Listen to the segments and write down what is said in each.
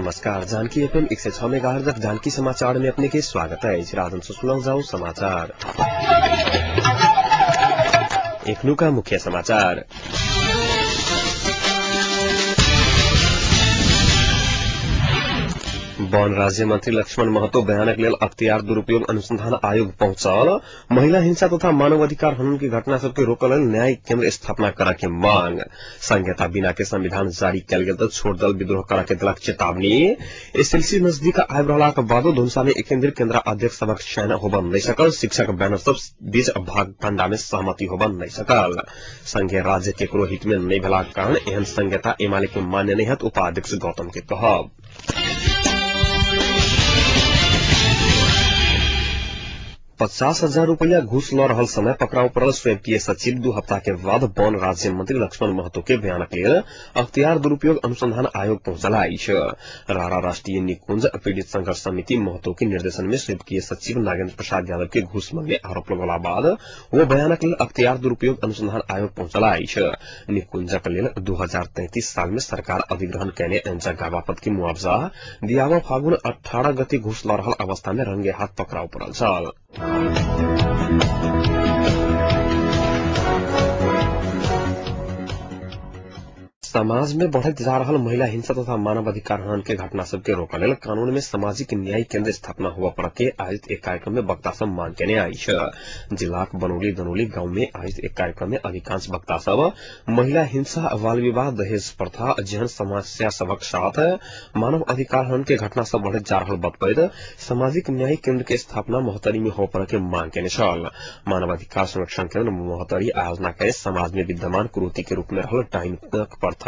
नमस्कार, Janaki FM 106 megahertz Janaki समाचार में अपने के स्वागत है। राजन सुनाउ जाऊ समाचार। एखनुका मुख्य समाचार। वन राज्य मंत्री लक्ष्मण महतो बयानक लेल अख्तियार दुरुपयोग अनुसंधान आयोग पहुंचल। महिला हिंसा तथा मानवाधिकार हनन की घटना सबके रोकल लेल न्याय केन्द्र स्थापना करा के मांग। संहिता बिना के संविधान जारी कयल गेल त छोड़ दल विद्रोह करा के देलक चेतावनी। एसएलसी नजदीक आबि रहलाक बादो धुनसा में केन्द्रीय केन्द्र अध्यक्ष सभक चयन होबय नहि सकल। शिक्षक बैनर सब बीच भागभंडा में सहमति होबय नहि सकल। संघीय राज्य केकरो हित में नहि भेलाक कारण एहन संहिता एमाले के मान्य नहि हत, उपाध्यक्ष गौतम के कहब। 50,000 रूपया घूस ल रहल समय पकड़ाउ पड़ल स्वयंकीय सचिव 2 हफ्ता के बाद वन राज्य मंत्री लक्ष्मण महतो के बयानक लेल अख्तियार दुरुपयोग अनुसंधान आयोग पहुंचल अछि। रारा राष्ट्रीय निकुंज पीड़ित संघर्ष समिति महतो के निर्देशन में स्वयंकीय सचिव नागेन्द्र प्रसाद यादव के घूस मांगने आरोप लगौला बाद वो बयानक लेल अख्तियार दुरुपयोग अनुसंधान आयोग पहुंचल अछि। निकुंजक लेल 2033 साल में सरकार अधिग्रहण कयने जग्गा बापत के मुआवजा दियावा फागुन 18 गते घूस ल रहल अवस्था में रंगे हाथ पकड़ाउ पड़ल छल। समाज में बढ़ैत जा रहल महिला हिंसा तथा मानवाधिकार हनन के घटना सबके रोकल लेल कानून में सामाजिक न्याय केन्द्र स्थापना हुआ पर के आयोजित एक कार्यक्रम में वक्ता सब मांग केने अछि। जिलाक बनौली दनौली गांव में आयोजित एक कार्यक्रम में अधिकांश वक्ता सब महिला हिंसा, बाल विवाह, दहेज प्रथा जेहन समस्या सबक साथ मानव अधिकार हनन के घटना सब बढ़ैत जा रहल बतबैत सामाजिक न्याय केन्द्र के स्थापना महोत्तरी में हो पर के मांग केने छल। मानवाधिकार संरक्षण केन्द्र महोत्तरी आयोजना के समाज में विद्यमान कुरीति के रूप में रहल डाइनक प्रथा,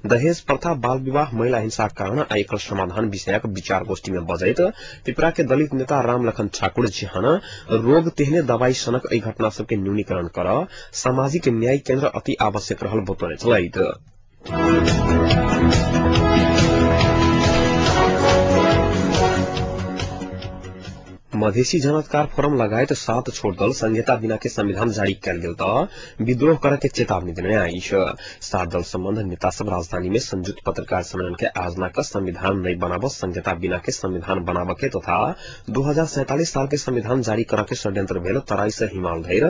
दहेज प्रथा, बाल विवाह, महिला हिंसा कारण आ एकर समाधान विषयक विचार गोष्ठी में बजैत पिपरा के दलित नेता रामलखन ठाकुर जेहन रोग तेहने दवाई सनक एहि घटना सबके न्यूनीकरण कर सामाजिक न्याय केन्द्र अति आवश्यक रहल बतौने छलथि। मधेसी जनअधिकार फोरम लगायत 7 छोट दल संहिता बिना के संविधान जारी कयल गेल त विद्रोह करे के चेतावनी देने अछि। 7 दल संबंध नेता सब राजधानी में संयुक्त पत्रकार सम्मेलन के आयोजना कर संविधान नहीं बनाब, संहिता बिना के संविधान बनाब के तथा 2047 साल के संविधान जारी करे के षड्यंत्र भेल तराई से हिमाल धरि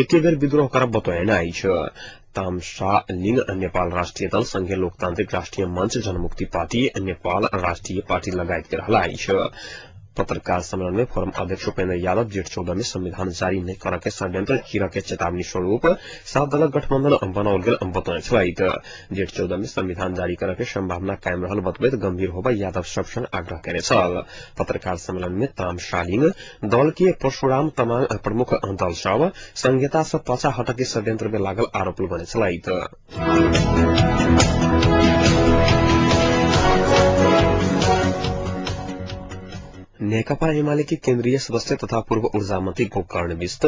एके बेर विद्रोह करब बतौने अछि। तामसा लिंग नेपाल राष्ट्रिय दल, संघीय लोकतांत्रिक राष्ट्रिय मंच, जनमुक्ति पार्टी, नेपाल राष्ट्रिय पार्टी लगायत के रहल अछि। पत्रकार सम्मेलन में फोरम अध्यक्ष उपेन्द्र यादव जेठ 14 में संविधान जारी नहीं कर के षड्यंत्र चिर के चेतावनी स्वरूप 7 दलक गठबंधन बनाओल गेल बतौने छलथि। जेठ 14 में संविधान जारी कर के संभावना कायम रहल बतबैत गंभीर होबय यादव सब संग आग्रह केने छल। पत्रकार सम्मेलन में तामसालिंग दल के परशुराम तमांग प्रमुख दल सब संहिता से पाछा हटक के षड्यंत्र में लागल आरोप लगौने छलथि। नेकपा एमाले के केन्द्रीय सदस्य तथा पूर्व ऊर्जा मंत्री गोकर्ण विष्ट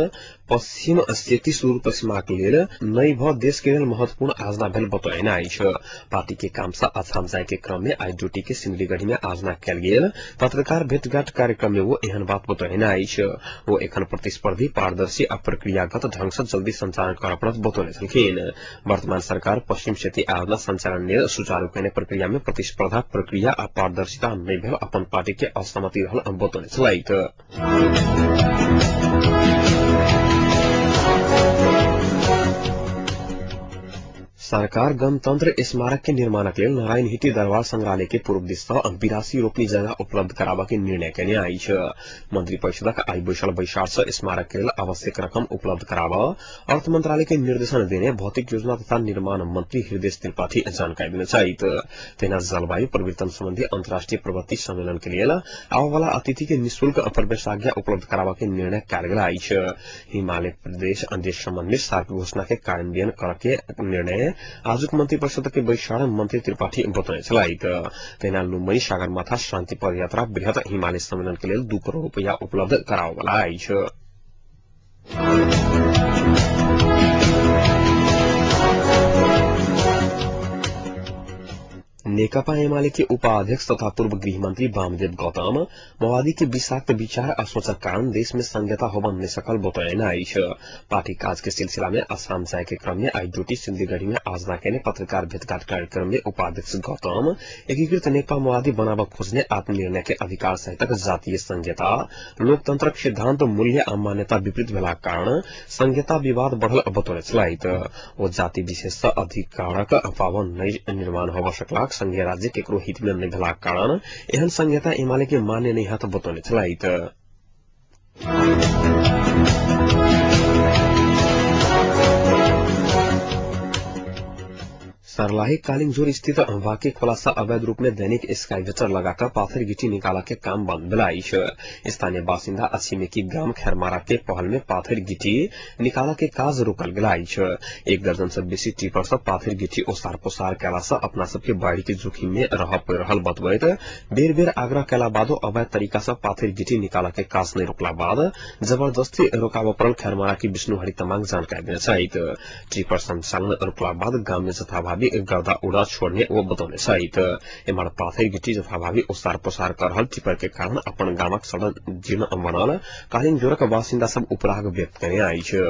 पश्चिम सेती सुदूरपश्चिमाक लेल नै भ देश के लेल महत्वपूर्ण आयोजना भेल बतौने अछि। पार्टी के काम से अछाम जाय के क्रम में आई ड्यूटी के सिमलीगढ़ी में आयोजना कयल गेल पत्रकार भेंटघाट कार्यक्रम में वो एहन बात बतौने अछि। वो एखन प्रतिस्पर्धी, पारदर्शी आ प्रक्रियागत ढंग से जल्दी संचालन करऽ पड़त बतौने छलखिन। वर्तमान सरकार पश्चिम सेती आयोजना संचालन लेल सुचारू कयने प्रक्रिया में प्रतिस्पर्धा, प्रक्रिया आ पारदर्शिता नहि भेल अपन पार्टी के असहमति रहल बतौने छलथि। सरकार गणतंत्र स्मारक के निर्माणक लेल नारायणहिटी दरबार संग्रहालय के पूर्व दिस सँ 82 रोपनी जगह उपलब्ध कराबऽ के निर्णय केने अछि। मंत्री परिषदक आई बैसल बैसार सँ स्मारक के लेल आवश्यक रकम उपलब्ध कराबऽ अर्थ मंत्रालय के निर्देशन देने भौतिक योजना तथा निर्माण मंत्री हृदय त्रिपाठी जानकारी देने छथि। तहिना जलवायु परिवर्तन संबंधी अंतर्राष्ट्रीय प्रगति सम्मेलन के लेल आबऽवला अतिथि के निःशुल्क प्रवेशाज्ञा उपलब्ध कराबऽ के निर्णय कयल गेल अछि। हिमालय प्रदेश देश संबंध में सार्क घोषणा के कार्यान्वयन करऽ के निर्णय आजुक मंत्री परिषद के बैसार मंत्री त्रिपाठी बतौने छलथि। तहिना लुम्बनी सागरमाथा शान्ति पदयात्रा बृहत हिमालय सम्मेलन के लेल 2 करोड़ रूपया उपलब्ध कराबऽवला अछि। नेकपा एमाले के उपाध्यक्ष तथा पूर्व गृहमंत्री वामदेव गौतम माओवादी के विषाक्त विचार आ सोचक कारण देश में संघीयता होबन नहीं सकल बतौने अछि। पार्टी काज के सिलसिला में असम जाय के क्रम में आई ड्यूटी सिंधीगढ़ी में आज नाकेने पत्रकार भेटघाट कार्यक्रम में उपाध्यक्ष गौतम एकीकृत नेकपा माओवादी बनाब खोज्ने आत्मनिर्णय के अधिकार सहितक जातीय संघीयता लोकतंत्रक सिद्धांत मूल्य आ मान्यता विपरीत भेलाक कारण संघीयता विवाद बढ़ल बतौने छलथि। ओ जाति विशेष अधिकारक पावन निर्माण होब सकलाक संघीय राज्य केकरो हित में नहीं भेलाक कारण एहन संघीयता एमाले के मान्य नहीं हत बतौने छलथि। सर्लाही कालिंगजोर स्थित वाके खोलासा अवैध रूप में दैनिक स्काईवेटर लगाकर पाथर गिट्टी निकाला के काम बंद भेल अछि। स्थानीय बासिन्दा आ छिमेकी गाम खैरमारा के पहल में पाथर गिट्टी निकाला के काज रोकल गेल अछि। एक दर्जन से बेसी टिपर सब पाथर गिट्टी ओसार पोसार कैला से अपना सबके बाढ़ी के जोखिम में रह पड़ि रहल बतबैत बेर बेर आग्रह कैला बादो अवैध तरीका से पाथर गिट्टी निकाला के काज नहीं रोकला बाद जबरदस्ती रोकाबऽ पड़ल खैरमारा के विष्णुहरि तमांग जानकारी देने छथि। टिपर संचालन रोकला बाद गाम में जथाभावी गर्दा उड़ा छोड़ने वो बतौने छथि। एम्हर पाथर गिट्टी जथाभावी ओसार पोसार कर रहल टिपर के कारण अपन गामक सड़क जीर्ण बनल कालिंगजोरक बासिन्दा सब उपराग व्यक्त कयने अछि।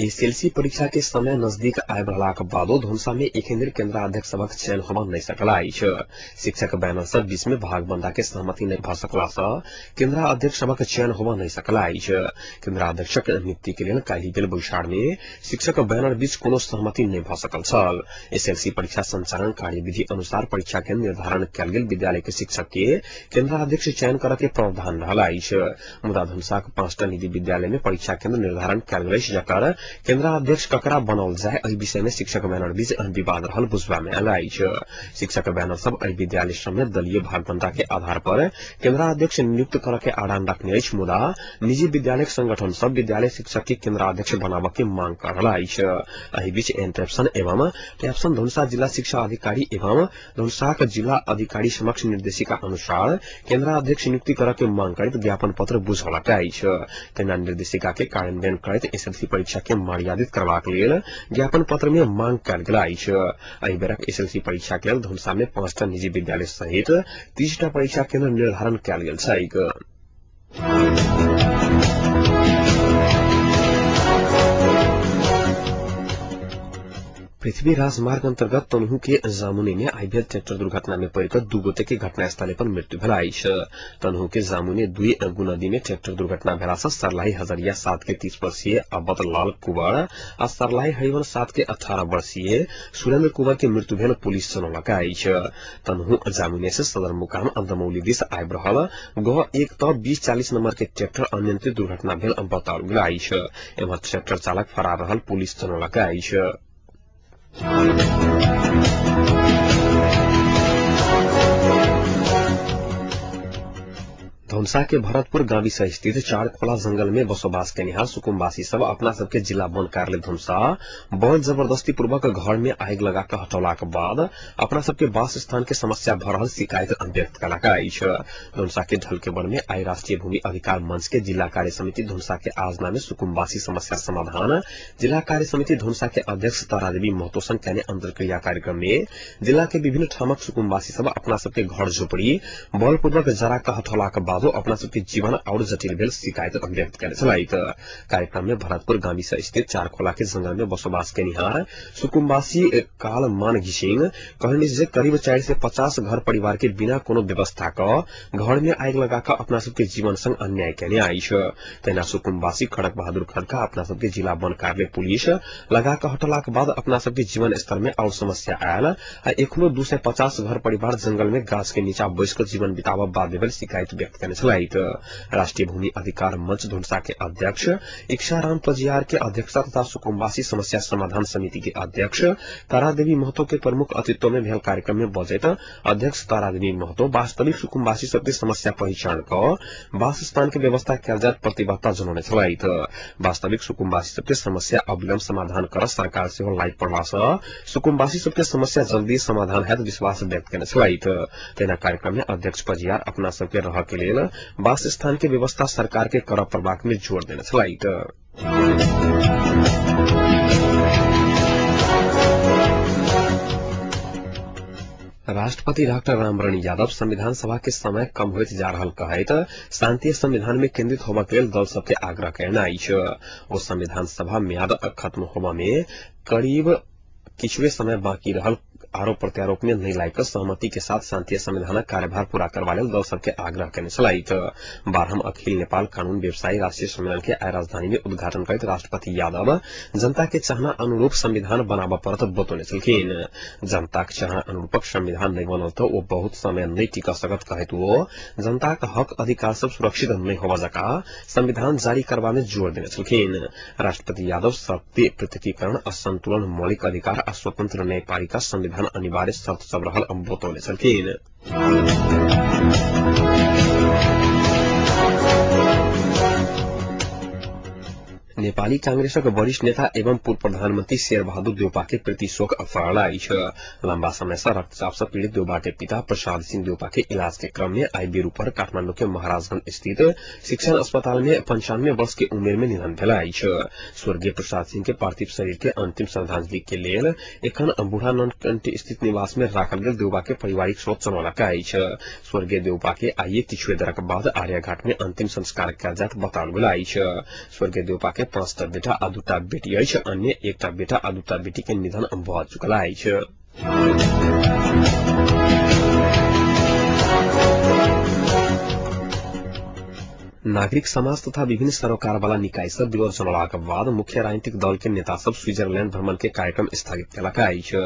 एसएलसी परीक्षा के समय नजदीक आबि रहलाक बादो धनुषा में एखन धरि केन्द्राध्यक्ष सभक चयन होबऽ नहि सकल अछि। शिक्षक बैनर सब बीच में भागबंदा के सहमति नहि भऽ सकला सँ केन्द्राध्यक्ष सभक चयन होबऽ नहि सकल अछि। केन्द्राध्यक्षक नियुक्ति के लेल काल्हि भेल बैसार में शिक्षक बैनर बीच कोनो सहमति नहि भऽ सकल छल। एसएलसी परीक्षा संचालन कार्यविधि अनुसार परीक्षा के निर्धारण कयल गेल विद्यालय के शिक्षक के केन्द्राध्यक्ष चयन करऽ के प्रावधान रहल अछि। मुदा धनुषाक 5टा निजी विद्यालय में परीक्षा केन्द्र निर्धारण कयल गेल अछि, जकर केन्द्राध्यक्ष ककरा बनाओल जाय एहि विषय में शिक्षक बैनर बीच विवाद रहल बुझबा में आयल अछि। शिक्षक बैनर सब एहि विद्यालय सब में दलीय भागबंदा के आधार पर केन्द्राध्यक्ष नियुक्त करऽ के आड़ान रखने अछि, मुदा निजी विद्यालय संगठन सब विद्यालय शिक्षक के केन्द्राध्यक्ष बनाबऽ के मांग कर रहल अछि। एहि बीच एनट्रेप्सन एवं ट्रैप्सन धनुषा जिला शिक्षा अधिकारी एवं धनुषाक जिला अधिकारी समक्ष निर्देशिका अनुसार केन्द्राध्यक्ष नियुक्ति करऽ के मांग करैत ज्ञापन पत्र बुझौलक अछि। तहिना निर्देशिका के कार्यान्वयन करैत एसएलसी परीक्षा के मर्यादित करबाक लेल ज्ञापन पत्र में मांग कयल गेल अछि। एहि बेरक एसएलसी परीक्षा के लेल धनुषा में 5टा निजी विद्यालय सहित 30टा परीक्षा केन्द्र निर्धारण कयल गेल छैक। पृथ्वी राजमार्ग अंतर्गत तनहु के जामुनी में आई भेल ट्रैक्टर दुर्घटना में पड़िकऽ 2 गोटे के घटनास्थल पर मृत्यु भेल अछि। तनहु के जामुनी 2 नदी में ट्रैक्टर दुर्घटना भेला से सरलाही हजरिया 7 के 30 वर्षीय अबद लाल कुंवर आ सरलाही हरिवन 7 के 18 वर्षीय सुरेंद्र कुंवर के मृत्यु भेल पुलिस जनौलक अछि। तनहु जामुनी से सदरमुकाम दमौली दिस आबि रहल ग 1 त 2040 नंबर के ट्रैक्टर अनियंत्रित दुर्घटना भेल बताओल गेल अछि। एम्हर ट्रैक्टर चालक फरार रहल पुलिस जनौलक अछि। धनुषा के भरतपुर गाविस स्थित चार खोला जंगल में बसोबास केनिहार सुकुम्बासी सब अपना सबके जिला वन कार्यालय धनुषा बल जबरदस्ती पूर्वक घर में आगि लगा कऽ हटौलाक बाद अपना सबके वास स्थान के समस्या भऽ रहल शिकायत व्यक्त कयलक अछि। धनुषा के ढलकेबर में आई राष्ट्रीय भूमि अधिकार मंच के जिला कार्य समिति धनुषा के आयोजना में सुकुम्बासी समस्या समाधान जिला कार्य समिति धनुषा के अध्यक्ष तारादेवी महतो संग कयने अंतर्क्रिया कार्यक्रम में जिला के विभिन्न ठामक सुकुम्बासी सब अपना सबके घर झोपड़ी बलपूर्वक जरा कऽ हटौलाक बाद अपना सबके जीवन और जटिल भेल शिकायत व्यक्त कयने छलथि। कार्यक्रम में भरतपुर गाविस स्थित चार खोला के जंगल में बसोबास केनिहार सुकुम्बासी काल मान घिसिंग कहलनि जे करीब 450 घर परिवार के बिना कोनो व्यवस्था क घर में आगि लगा कऽ अपना सबके जीवन संग अन्याय केने अछि। तहिना सुकुम्बासी खड़क बहादुर खड़का अपना सबके जिला वन कार्यालय पुलिस लगा कऽ हटलाक बाद अपना सबके जीवन स्तर में और समस्या आयल आ एखनो 250 घर परिवार जंगल में गाछ के नीचा बैस कऽ जीवन बिताबऽ बाध्य भेल शिकायत व्यक्त केने छलथि। राष्ट्रीय भूमि अधिकार मंच धनुषा के अध्यक्ष इच्छाराम पजियार के अध्यक्षता तथा सुकुम्बासी समस्या समाधान समिति के अध्यक्ष तारादेवी महतो के प्रमुख अतिथित्व में भेल कार्यक्रम में बजैत अध्यक्ष तारादेवी महतो वास्तविक सुकुम्बासी सबके समस्या पहिचान कऽ वासस्थान के व्यवस्था कयल जायत प्रतिबद्धता जनौने छलथि। वास्तविक सुकुम्बासी सबके समस्या अविलम्ब समाधान कर सरकार सेहो लागि पड़ला सँ सुकुम्बासी सबके समस्या जल्दी समाधान हैत विश्वास व्यक्त केने छलथि। तहिना कार्यक्रम में अध्यक्ष पजियार अपना सबके रहऽ के लेल वासस्थान के व्यवस्था सरकार के करऽ पड़बाक में जोर देने छलथि। राष्ट्रपति डाक्टर रामवरण यादव संविधान सभा के समय कम होइत जा रहल कहैत शान्ति संविधान में केन्द्रित होबा के लेल दल सबके आग्रह कयने अछि। ओ संविधान सभा म्याद खत्म होबा में करीब किछुए समय बाकी रहल आरोप प्रत्यारोप में नहीं लायक सहमति के साथ शान्ति संविधानक कार्यभार पूरा करवा लेल दल सबके आग्रह कयने छलथि। 12 अखिल नेपाल कानून व्यवसायी राष्ट्रीय सम्मेलन के आइ राजधानी में उद्घाटन करैत राष्ट्रपति यादव जनता के चाहना अनुरूप संविधान बनाबऽ पड़त बतौने छलखिन। जनताक चाहना अनुरूपक संविधान नहीं बनल तऽ ओ बहुत समय नहीं टिक सकत कहैत ओ जनताक हक अधिकार सब सुरक्षित नहीं होबऽ जका संविधान जारी करबा में जोर देने छलखिन। राष्ट्रपति यादव शक्ति पृथकीकरण, असंतुलन, मौलिक अधिकार आ स्वतंत्र न्यायपालिका संविधान अनिवार्य शर्त सब रहल बतौने छलखिन। नेपाली कांग्रेसक वरिष्ठ नेता एवं पूर्व प्रधानमंत्री शेरबहादुर देउपा के प्रति शोक फरल अछि। लंबा समय से रक्तचाप से पीड़ित देउबा के पिता प्रसाद सिंह देउपा के इलाज के क्रम में आई बेरू पर काठमांडू के महाराजगंज स्थित शिक्षण अस्पताल में 95 वर्ष के उमेर में निधन भेल अछि। स्वर्गीय प्रसाद सिंह के पार्थिव शरीर के अंतिम श्रद्धांजलि के लेल एखन बूढ़ा ननकंठ स्थित निवास में राखल गेल देउबा के पारिवारिक स्रोत जनौलक अछि। स्वर्गीय देउपा के आइए किछुए देरक बाद आर्याघाट में अंतिम संस्कार कयल जायत बताओल गेल अछि। स्वर्गीय देउपा के 5टा बेटा आ 2टा बेटी अछि। अन्य 1टा बेटा आ 2टा बेटी के निधन भऽ चुकल अछि। नागरिक समाज तथा विभिन्न सरोकार वाला निकाय सब विरोध जनौलाक बाद मुख्य राजनीतिक दल के नेता सब स्विट्जरलैंड भ्रमण के कार्यक्रम स्थगित केलक अछि।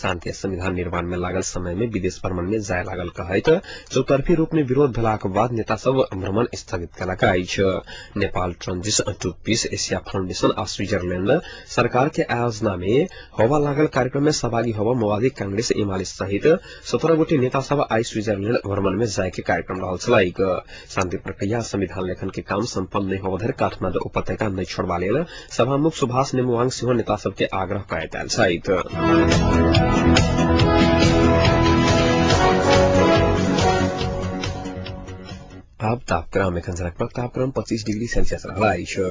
शान्ति संविधान निर्माण में लागल समय में विदेश भ्रमण में जाय लागल कहैत चौतर्फी रूप में विरोध भेलाक बाद नेता सब भ्रमण स्थगित केलक अछि। Nepal transition to peace Asia foundation आ स्विट्जरलैंड सरकार के आयोजना में होवा लागल कार्यक्रम में सहभागी होवा माओवादी कांग्रेस एमाले सहित 17 गोटे नेता सब आई स्विट्जरलैंड भ्रमण में जाय के कार्यक्रम रहल छलैक। शान्ति प्रक्रिया संविधान लेखन के काम सम्पन्न नहीं होबऽ धरि काठमाडौँ उपत्यका नहीं छोड़बा लेल सभामुख सुभाष नेमुवाङ सेहो नेता सबके आग्रह करैत आयल छथि। आब तापक्रम एखन सड़क तापक्रम 25 डिग्री सेल्सियस रहल अछि।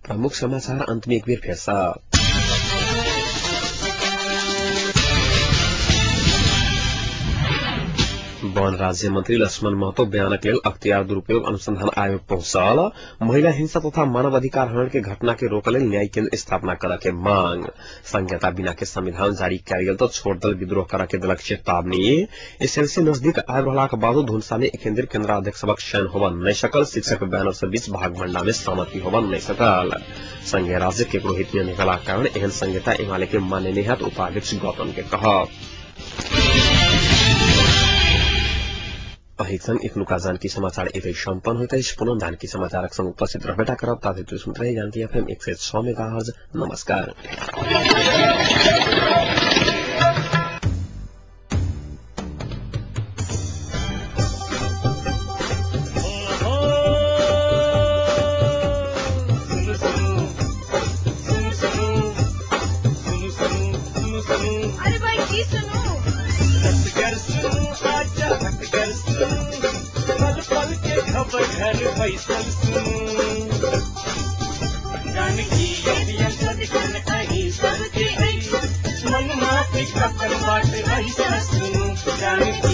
प्रमुख समाचार अंत में एक बेर फेर सँ। वन राज्य मंत्री लक्ष्मण महतो बयानक लेल अख्तियार दुरूपयोग अनुसंधान आयोग पहुंचल। महिला हिंसा तथा मानव अधिकार हनन के घटना के रोक लेल न्याय केंद्र स्थापना करऽ के मांग। संहिता बिना के संविधान जारी कयल गेल तऽ छोड़ दल विद्रोह करऽ के देलक चेतावनी। एसएलसी नजदीक आबि रहलाक बादो धुनसा में एखन धरि केन्द्राध्यक्ष सभक चयन होबऽ नहि सकल। शिक्षक बैनर सब बीच भागभंडा में सहमति होबऽ नहि सकल। संघीय राज्य केकरो हित में निकलाक कारण एहन संहिता एमाले के मान्य नहि हैत, उपाध्यक्ष गौतम के कहब। अहिक संग एखनुका जानकी समाचार एतै सम्पन्न होइत अछि। पुनः जानकी समाचारक संग उपस्थित रहबेटा करब। ताधरि सुनैत रही जानकी एफएम 106 मेगाहर्ज। नमस्कार। अरे भाई की सुनू? पल पल के खबर घर बैसल सुनू, जानकी अही सबके मन माफिक अपन बाट ऐसा सुनू, जानकी।